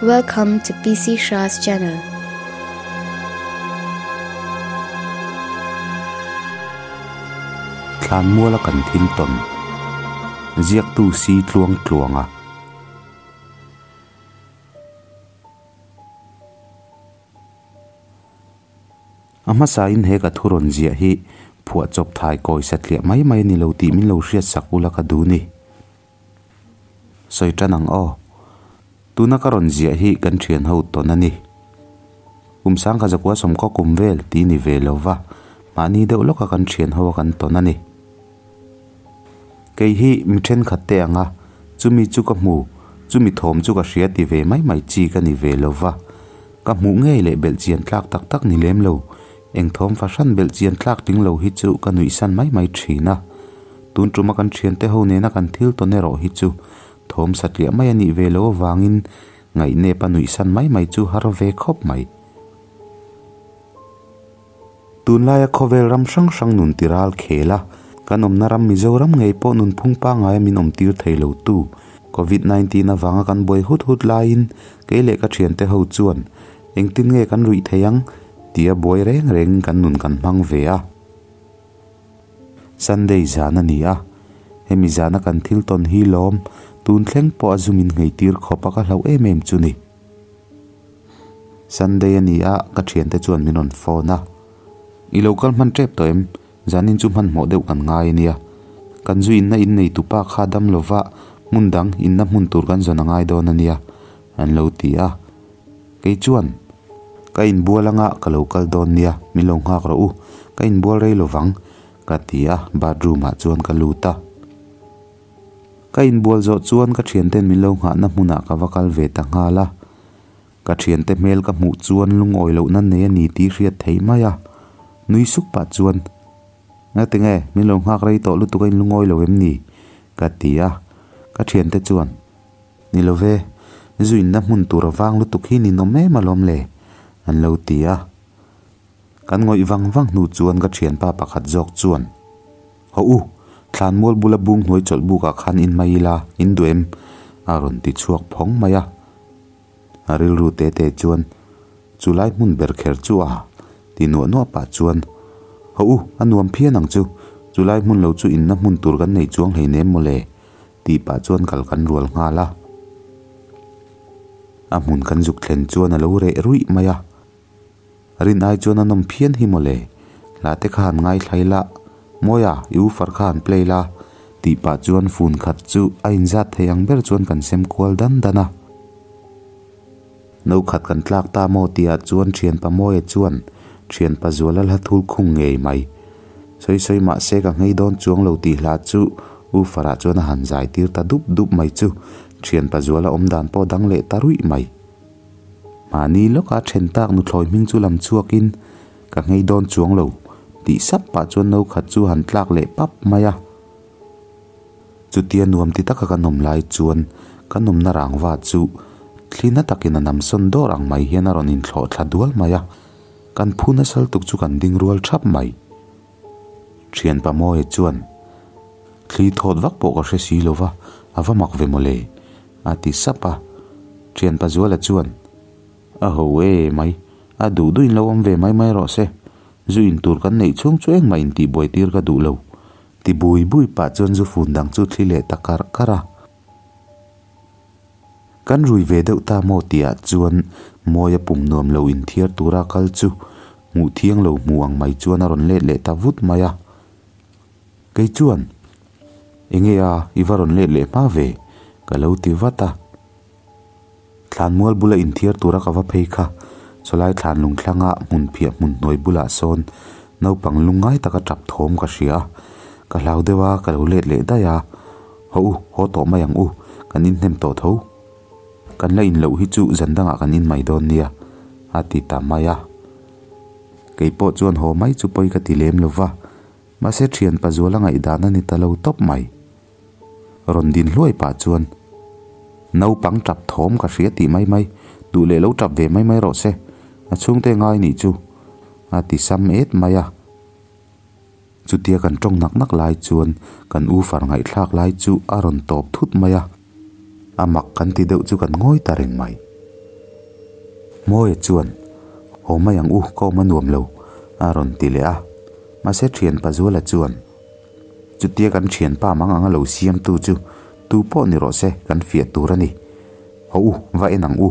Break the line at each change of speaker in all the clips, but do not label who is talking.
Welcome to PC Shah's channel.
Thlanmuala kan thil tawn ziaktu si tluang tluanga. A hmasain he ka thu rawn ziah hi phuahchawp thai kawi satliah mai mai a ni lo tih min lo hriat sak ula ka duh ni. Sawi tan ang aw. Tuna ka rawn ziah hi kan thian ho tawn a ni. Kum sangkha zakua sawmkaw kum vel tih ni ve lo va, mahni deuh lawka kan thian ho a kan tawn a ni. Kei hi mi thenkhat te ang a, chumi chu ka hmu, chumi thawm chu ka hria ti ve mai mai chi ka ni ve lo va. Ka hmuh ngei leh belh chian tlak tak tak ni lem lo, eng thawm fahran belh chian tlak tling lo hi chu ka nuihsan mai mai thin a. Tun tuma kan thiante ho nena kan thil tawn erawh hi chu thawm satliah mai a nih ve lo avangin ngaihnep a nuihsan mai mai chu har ve khawp mai. Tunlaia khawvel ram hrang hrang nun ti ral khel a, kan awmna ram Mizoram ngei pawh nunphung pangaia min awm tir thei lo tu Covid 19 avanga kan buai hut hut laiin kei leh ka thiante ho chuan engtin nge kan ruih thei ang tia buai reng rengin kan nun kan hmang ve a. Sunday zan a ni a, hemi zana kan thil tawn hi lawm tun thleng pawh a zum in nghei tir khawp a ka hlauh em em chu ni. Sunday a ni a, ka thiante chuan min rawn phone a. I lo kal hman tep tawh em? Zanin chu hmanhmawh deuh kan ngai a nia. Kan zu inna in nei tupa kha dam lova hmun dang inna hmun tur kan zawn a ngai dawn a nia, an lo ti a. Kei chuan, Ka inbual anga ka lo kal dawn nia, min lo nghak rawh u, ka inbual rei lovang, ka ti a, bathroom ah chuan ka lut a. Ka inbual zawh chuan ka thianten min lo nghahna hmunah ka va kal ve ta nghal a. Ka thiante hmel ka hmuh chuan lungawi lohna nei a ni tih hriat theih mai a. Nui suk pah chuan, Ngatinge, min lo nghak rei tawh lutuk a in lungawi lo em ni? ka ti a. Ka thiante chuan, Ni lo ve, zu inna hmun tur a vang lutuk hi ninawm em alawm le, an lo ti a. Kan ngawih vang vang hnu chuan ka thianpa pakhat zawk chuan, Haw u, thlanmual bula bung hnuai chawlh bukah khan in mai ila, in duh em? a rawn ti chhuak phawng mai a. A rilru te te chuan, Chu lai hmun ber kher chu a, ti nuah nuah pah chuan, Haw u, a nuam phian ang chu, chu lai hmun lo chu inna hmun tur kan nei chuang hleinem maw le, tih pah chuan kal kan rual nghal a. A hmun kan zuk thlen chuan a lo reh ruih mai a. Rin ai chuan a nawm phian hi mawle, hla te kha han ngaithlai la, Mawia, i u far kha han play la, tih pah chuan fun khat chu a inzat thei ang ber chuan kan sem kual dan dan a. No khat kan tlak ta maw tihah chuan thianpa Mawia chuan thianpa Zuala hla thul khung ngei mai. Sawi sawi mah se ka nghei dawn chuang lo tih hla chu u farah chuan a han zai tir ta dup dup mai chu thianpa Zuala awm dan pawh dang leh ta ruih mai. Mahni lawka then tak nuthlawi hming chu lam chhuakin ka nghei dawn chuang lo tih sap pah chuan no khat chu han tlak leh pap mai a. Chutia nuam ti taka ka nawm lai chuan ka nawmna rangva chu thli na takin a nam sawn dawr ang mai hian a rawn inthlawh thla dual mai a, kan phu nasal tuk chu kan ding rual thap mai. Thianpa Mawia chuan, Thli thawt vak pawh ka hre si lo va, a va mak ve mawle, a ti sap a. Thianpa Zuala chuan, A ho e mai, a duh duhin lo awm ve mai mai rawh se, zu in tur kan neih chhung chu engmah intihbuai tir ka duh lo, Ti bui bui pah chuan zu fun dang chu thli leh ta karh karh a. Kan rui ve deuh ta maw tihah chuan Mawia pum nuam lo inthiar tura kal chu hmuh thiang lo hmu ang mai chuan a rawn let leh ta vut mai a. Kei chuan, Enge a, i va rawn let leh hma ve? ka lo ti vat a. Thlanmual bula inthiar tura ka va phei kha, chawlai thlan lungthlanga hmun phiah hmun hnuai bulah sawn naupang lungngai taka tap thawm ka hria a, ka hlau deuh a, ka lo let leh daih a, Haw u, haw tawh mai ang u, kan inhnem tawh tho. Kan la in loh hi chu zan dangah kan in mai dawn nia, a ti ta mai a. Kei pawh chuan haw mai chu pawi ka ti lem lo va, mahse thian pazuala ngaihdan a ni ta lo tawp mai. Rawn din hluai pah chuan, Naupang tap thawm ka hria tih mai mai, duh leh lo tap ve mai mai rawh se, a chhungte ngai nih chu, a ti sam et mai a. Chutia kan tawng nak nak lai chuan kan u far ngaihthlak lai chu a rawn tawp thut mai a, a mak kan ti deuh chu kan ngawi ta reng mai. Mawia chuan, Haw mai ang u, ka awm a nuam lo, a rawn ti leh a. Mahse thianpa Zuala chuan, Chutia kan thianpa mang anga lo siamtu chu tu pawh ni rawh se, kan fiah tur a ni. Haw u, va en ang u,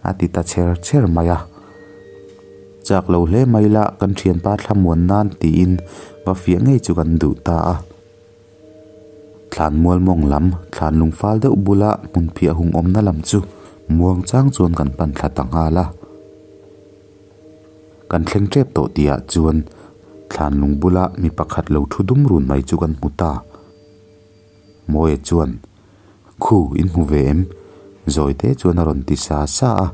a ti ta chher chher mai a. Chak lo hle mai la, kan thianpa thlamuan nan tiin va fiah ngei chu kan duh ta a. Thlan mual mawng lam, thlan lung fal deuh bula hmun phiah hung awmna lam chu muang chang chuan kan pan thla ta nghal a. Kan thleng tep tawh tihah chuan thlan lung bula mi pakhat lo thu dum run mai chu kan hmu ta. Mawia chuan, Khu, in hmu ve em? Zawi te chuan a rawn ti sa sa a.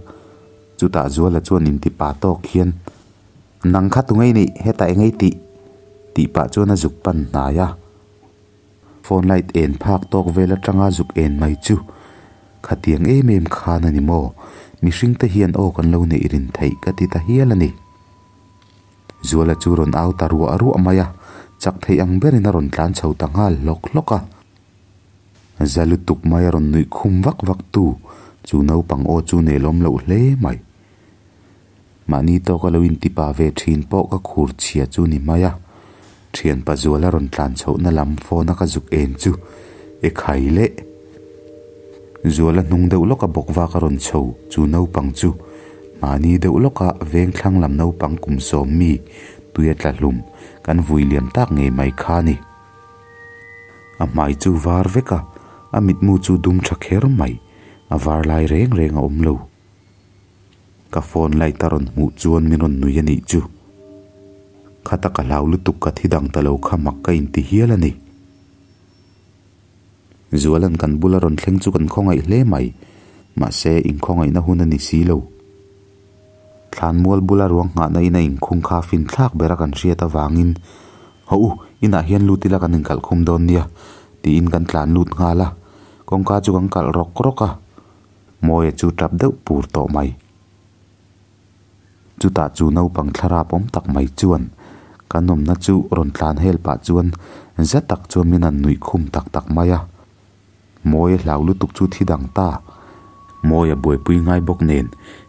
Chutah Zuala chuan inti pa tawk hian, Nang kha tu ngei nih, hetah eng ei tih? tih pah chuan a zuk pan hnai a. Phone light en phak tawk vel atanga zuk en mai chu khatiang em em khan a ni maw? Mihring te hian aw kan lo neih rin theih ka ti ta hial a ni. Zuala chu rawn au ta ruah ruah mai a, chak theih ang berin a rawn tlan chho ta nghal hlawk hlawk a. Za lutuk mai a rawn nuih khum vak vak tu chu naupang aw chu nelawm loh hle mai. Mahni tawka lo intipa ve thin pawh ka khur chhia chu ni mai a, thianpa Zuala rawn tlan chhohna lam phone a ka zuk en chu e khai leh. Zuala hnung deuh lawka bawk vak a rawn chho chu naupang chu mahni deuh lawka veng thlang lam naupang kum sawm mi tuia tla hlum kan vui liam tak ngei mai kha a ni. A hmai chu var vek a, a mitmu chu dum tha kher mai, a var lai reng reng a awm lo. Ka phone light a rawn hmuh chuan min rawn nui a nih chu. Khata ka hlau lutuk ka thi dang ta lo kha mak ka inti hial a ni. Zualan kan bula rawn thleng chu kan khawngaih hle mai, mahse inkhawngaihna hun a ni si lo. Thlanmual bula ruang nghahna in a inkhung kha fin thlak bera kan hriat avangin, Haw u, inah hian lut ila kan inkalh khum dawn nia, tiin kan tlan lut nghal a, kawngka chu kan kalh rawk rawk a. Mawia chu tap deuh pur tawh mai. Chutah chu naupang thlarap awm tak mai chuan kan awmna chu rawn tlan hel pah chuan za tak chuan min han nuih khum tak tak mai a. Mawia hlau lutuk chu thi dang ta. Mawia buaipui ngai bawk nen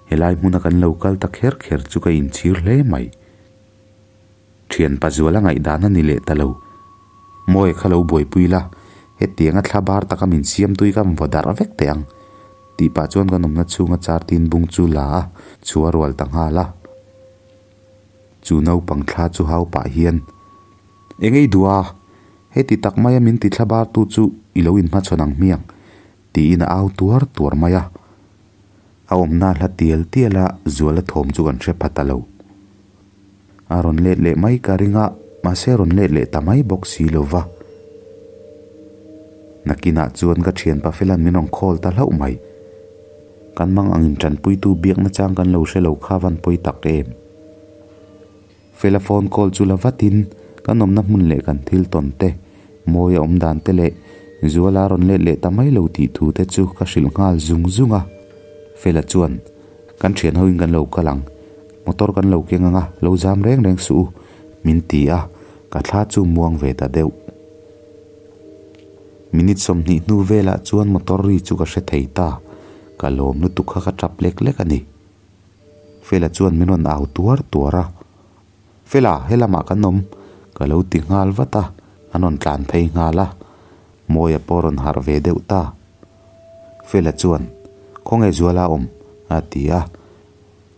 helai hmuna kan lo kal ta kher kher chu ka inchhir hle mai. Thian Pazuala ngaihdan a ni leh ta lo. Mawia kha lo buaipui la, hetianga thla bar taka min siam tui ka vaw darh vek teh ang, tih pah chuan kan awmna chhunga char tin bung chu la a, chu a rual ta nghal a. Chu naupang thla chu hau pah hian, Eng ei duh a, heti tak maia min ti thla bar tu chu i lo inhmachhawn ang hmiang, tiin a au tuar tuar mai a. A awmna hla tial tial a Zuala thawm chu kan hre pha ta lo. A rawn let leh mai ka ring a, mahse a rawn let leh ta mai bawk si lo va. Nakinah chuan ka thianpa Felan min rawn call ta hlauh mai. Kan mang angin tanpuitu biakna chang kan lo hre lo kha van pawi tak em. Fela phone call chu la vatin kan awmna hmun leh kan thil tawn te, mawi a awm dan te leh Zuala rawn let leh ta mai lo tih thu te chu ka hrilh nghal zung zung a. Fela chuan, Kan thian hoin kan lo kal ang, motor kan lo keng ang a, lo zam reng reng suh u, min ti a, ka thla chu muang ve ta deuh. Minute 20 hnu velah chuan motor ri chu ka hre thei ta, ka lawm lutuk kha ka tap lek lek a ni. Fela chuan min rawn au tuar tuar a, Fela, helamah kan awm, ka lo ti nghal vat a, an rawn tlan phei nghal a, Mawia pawh rawn harh ve deuh ta. Fela chuan, Khawnge Zuala awm? a ti a.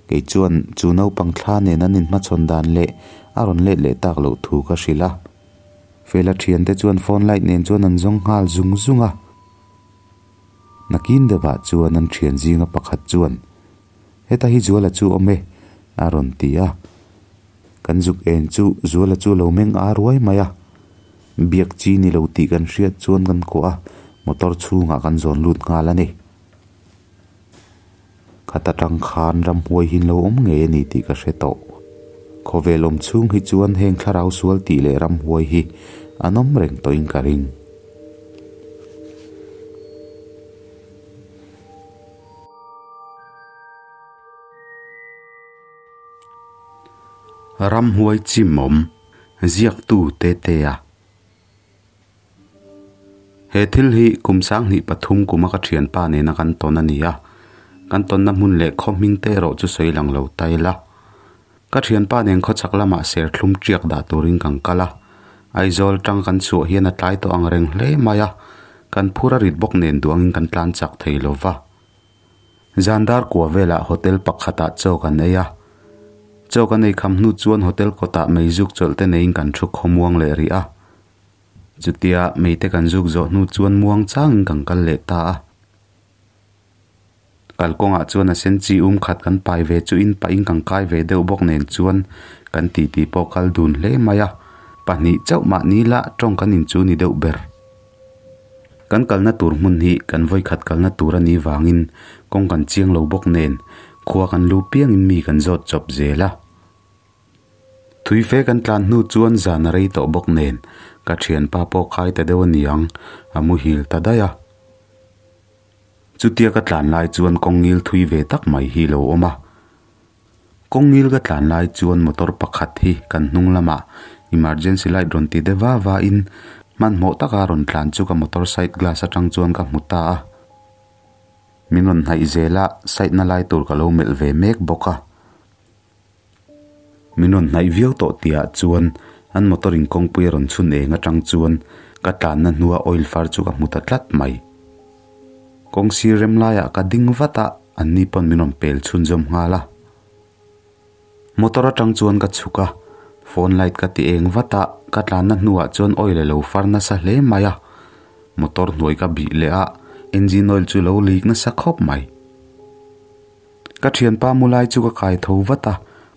Kei chuan chu naupang thla nen an inhmachhawn dan leh a rawn let leh tak loh thu ka hrilh a. Fela thiante chuan phone light nen chuan an zawng nghal zung zung a. Nakin deuhah chuan an thian zinga pakhat chuan, Heta hi Zuala chu awm e, a rawn ti a. Kan zuk en chu Zuala chu lo meng a ruai mai a. Biak chi ni lo tih kan hriat chuan kan kuah a, motor chhungah kan zawn lut nghal a ni. Khat atang khan ramhuai hi lo awm ngei a ni tih ka hre tawh. Khawvel awm chhung hi chuan heng thlarau sual tih leh ramhuai hi an awm reng tawhin ka ring. Ramhuai chimawm ziaktu Tetea. He thil hi kum 2003 kuma ka thianpa nena kan tawn a ni a. Kan tawnna hmun leh khaw hming te erawh chu sawi lang lo ta ila. Ka thianpa nen khawchhak lamah serthlum tiak dah turin kan kal a, Aizawl tang kan chhuah hian a tlai tawh ang reng hle mai a, kan phur a rit bawk nen duh angin kan tlan chak thei lo va. Zan dar kua velah hotel pakhatah chaw kan ei a, chaw kan ei kham hnu chuan hotel kawtah meizuk chawlh te neiin kan thu khawmuang leh rih a. Chutia meite kan zuk zawh hnu chuan muang changin kan kal leh ta a. Kalkawngah chuan a sen chi um khat kan pai ve chu in pahin kan kai ve deuh bawk nen chuan kan titi pawh kal dun hle mai a, pahnih chauh mahni lah tawng kan in chu ni deuh ber. Kan kalna tur hmun hi kan vawikhat kalna tur a nih vangin kawng kan chiang lo bawk nen khua kan lu piangin mi kan zawt chawp zel a. Thui fe kan tlan hnu chuan zan a rei tawh bawk nen ka thianpa pawh khai ta deuh a niang a muhil ta daih a. Chutia ka tlan lai chuan kawng ngil thui ve tak mai hi lo awm a. Kawng ngil ka tlan lai chuan motor pakhat hi kan hnung lamah emergency light rawn ti deuh va va in hmanhmawh taka rawn tlan chu ka motor side glass atang chuan ka hmu ta a. Min rawn hnaih zel a, side na lai tur ka lo melh ve mek bawk a. Min rawn hnaih viau tawh tihah chuan an motor in kawngpui a rawn chhun eng atang chuan ka tlanna hnua oil far chu ka hmu ta tlat mai. Kawng sir rem laiah ka ding vat a, anni pawn min rawn pel chhunzawm nghal a. Motor atang chuan ka chhuk a, phone light ka ti eng vat a, ka tlanna hnuah chuan oil a lo far nasa hle mai a. Motor hnuai ka bih leh a, engine oil chu lo leak nasa khawp mai. Ka thianpa mu lai chu ka kai tho vat a,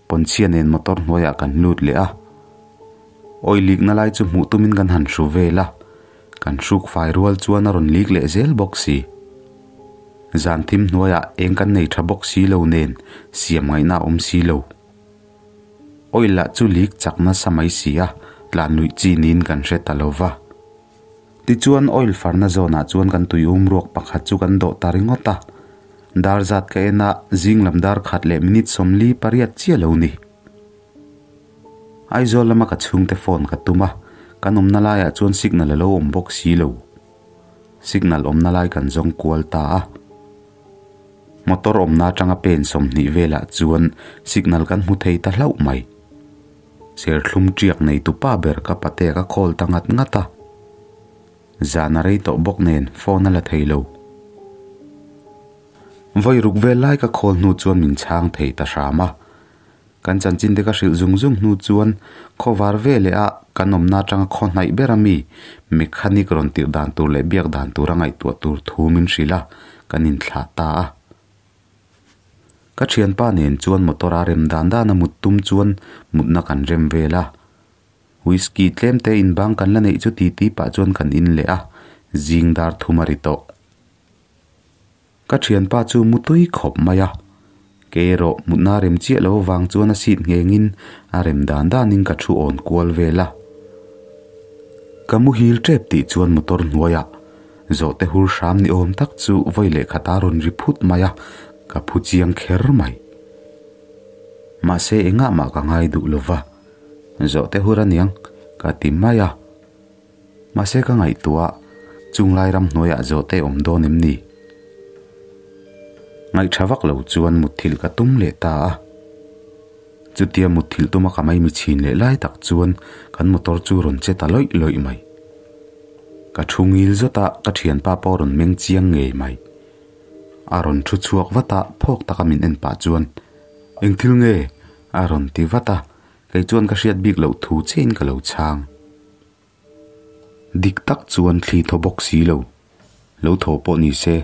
pawnchhia nen motor hnuaiah kan lut leh a. Oil leak na lai chu hmuh tumin kan han hru vel a, kan hruk fai rual chuan a rawn leak leh zel bawk si. Zan thim hnuaiah eng kan nei tha bawk si lo nen siam ngaihna a awm si lo. Oil lah chu leak chak nasa mai si a, tlan luih chi niin kan hre ta lo va. Tichuan oil farna zawnah chuan kan tui um ruak pakhat chu kan dawh ta ringawt a, dar zat ka en a, zing lam dar khat leh minute 48 chiah lo ni. Aizawl lama ka chhungte phone ka tum a, kan awmna laiah chuan signal a lo awm bawk si lo. Signal awmna lai kan zawng kual ta a. Motor awmna atanga pen 20 velah chuan signal kan hmu thei ta hlauh mai. Serthlum tiak nei tu pa ber ka pate ka call ta ngat ngat a. Zan a rei tawh bawk nen phone a la thei lo. Vawi ruk vel lai ka call hnu chuan min chhang thei ta hram a. Kan chanchin te ka hrilh zung zung hnu chuan khawvar ve leh a kan awmna atanga khaw hnaih ber ami mechanic rawn tirh dan tur leh biak dan tur a ngaihtuah tur thu min hrilh a, kan inthlah ta a. Ka thianpa nen chuan motor a rem dan dan a mut tum chuan mutna kan rem vel a. Whisky tlem te in bang kan la neih chu ti ti pah chuan kan in leh a, zing dar thum a ri tawh. Ka thianpa chu mu tui khawp mai a, kei erawh mutna rem chiah lo avang chuan a seat nghengin a rem dan danin ka thu awn kual vel a. Ka muhil tep tih chuan motor hnuaiah Zawhte hur hram ni awm tak chu vawi leh khat a rawn ri phut mai a, ka phu chiang kher mai. Mahse engah mah ka ngai duh lo va, Zawhte hur aniang ka ti mai a. Mahse ka ngaihtuah a, chung lai ram hnuaiah zawhte awm dawn em ni? Ngaihṭha vak lo chuan mutthilh ka tum leh ta a. Chutia mutthilh tuma ka mai michhin leh lai tak chuan kan motor chu rawn che ta lawih lawih mai. Ka thu ngil zawt a, ka thianpa pawh rawn meng chiang ngei mai. A rawn thu chhuak vat a, phawk taka min en pah chuan, Eng thil nge? a rawn ti vat a, kei chuan ka hriat bik loh thu chiahin ka lo chhang. Dik tak chuan thli thaw bawk si lo. Lo thaw pawh ni se,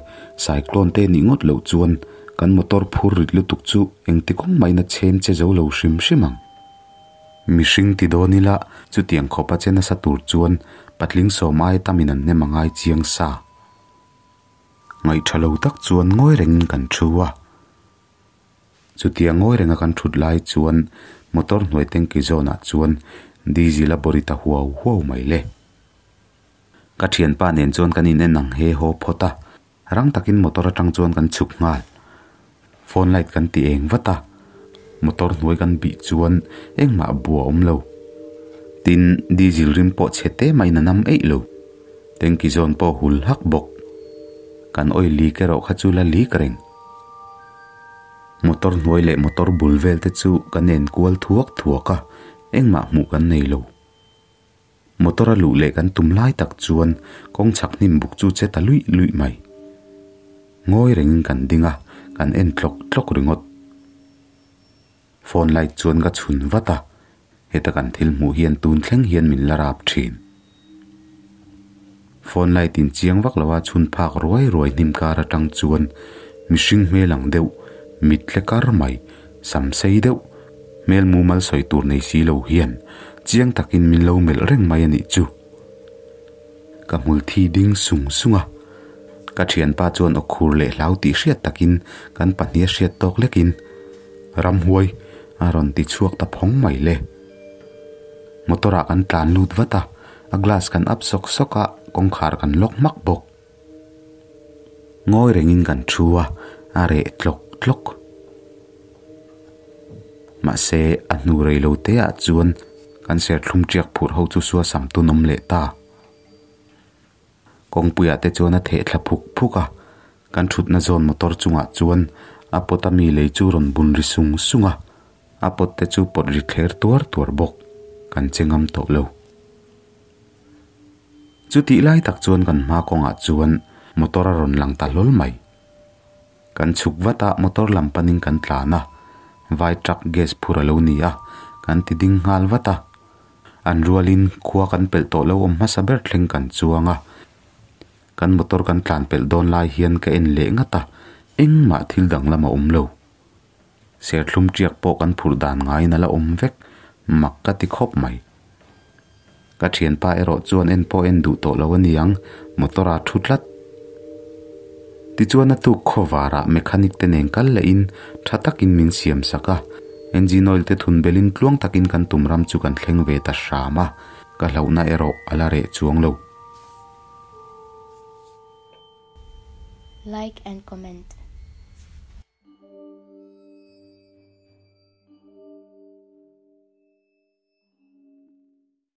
cyclone te nih ngawt loh chuan kan motor phur rit lutuk chu engti kawng mahin a chhem che zo lo hrim hrim ang. Mihring ti dawn ila chutiang khawp a che nasa tur chuan patling sawm aia tamin an hnem a ngai chiang sa. Ngaihṭha lo tak chuan ngawi rengin kan thu a. Chutia ngawi renga kan thut lai chuan motor hnuai tanki zawnah chuan diesel a bawri ta huau huau mai le. Ka thianpa nen chuan kan in en ang he haw phawt a, rang takin motor atang chuan kan chhuk nghal. Phone light kan ti eng vat a, motor hnuai kan bih chuan engmah bua a awm lo. Tin, diesel rim pawh chhe te mahin a nam eih lo. Tanki zawn pawh hul hak bawk. Kan oil leak erawh kha chu la leak reng. Motor hnuai leh motor bul vel te chu kan en kual thuak thuak a, engmah hmuh kan nei lo. Motor a luh leh kan tum lai tak chuan kawng chhak hnim buk chu che ta luih luih mai. Ngawi rengin kan ding a, kan en tlawk tlawk ringawt. Phone light chuan ka chhun vat a, heta kan thil hmuh hian tun thleng hian min la rap thin. Phone light in chiang vak lo a chhun phak ruai ruai hnim kar atang chuan mihring hmel ang deuh, mit tle kar mai, sam sei deuh, hmel mumal sawi tur nei si lo hian chiang takin min lo melh reng mai a nih chu. Ka hmul thi ding sung sung a, ka thianpa chuan aw khur leh hlau tih hriat takin kan pahnih a hriat tawk lekin Ramhuai a rawn ti chhuak ta phawng mai le. Motor ah kan tlan lut vat a, a glass kan up sawk sawk a, kawngkhar kan lock hmak bawk. Ngawi rengin kan thu a, a reh tlawk tlawk. Mahse, a hnu rei lo te ah chuan kan serthlum tiak phurh ho chu sua sam tun awm leh ta. Kawngpuiah te chuan a theh thla phuk phuk a, kan thutna zawn motor chungah chuan a pot a mi lei chu rawn bun ri sung sung a, a pot te chu pawt ri thler tuar tuar bawk, kan che ngam tawh lo. Chutih lai tak chuan kan hma kawngah chuan motor a rawn lang ta hlawl mai. Kan chhuk vat a, motor lam panin kan tlan a, vai truck gas phur a lo ni a, kan ti ding nghal vat a. An rualin khua kan pelh tawh lo awm hmasa ber thleng kan chuang a, kan motor kan tlan pelh dawn lai hian ka en leh ngat a, engmah thil danglam a awm lo. Serthlum tiak pawh kan phurh dan ngaiin a la awm vek, mak ka ti khawp mai. Ka thianpa erawh chuan en pawh en duh tawh lo a niang, motor a thu tlat. Tichuan a tuk khawvarah mechanic te nen kal lehin tha takin min siam sak a, engine oil te thun belin tluang takin kan tum ram chu kan thleng ve ta hram a, ka hlauhna erawh a la reh chuang lo.
Like and comment.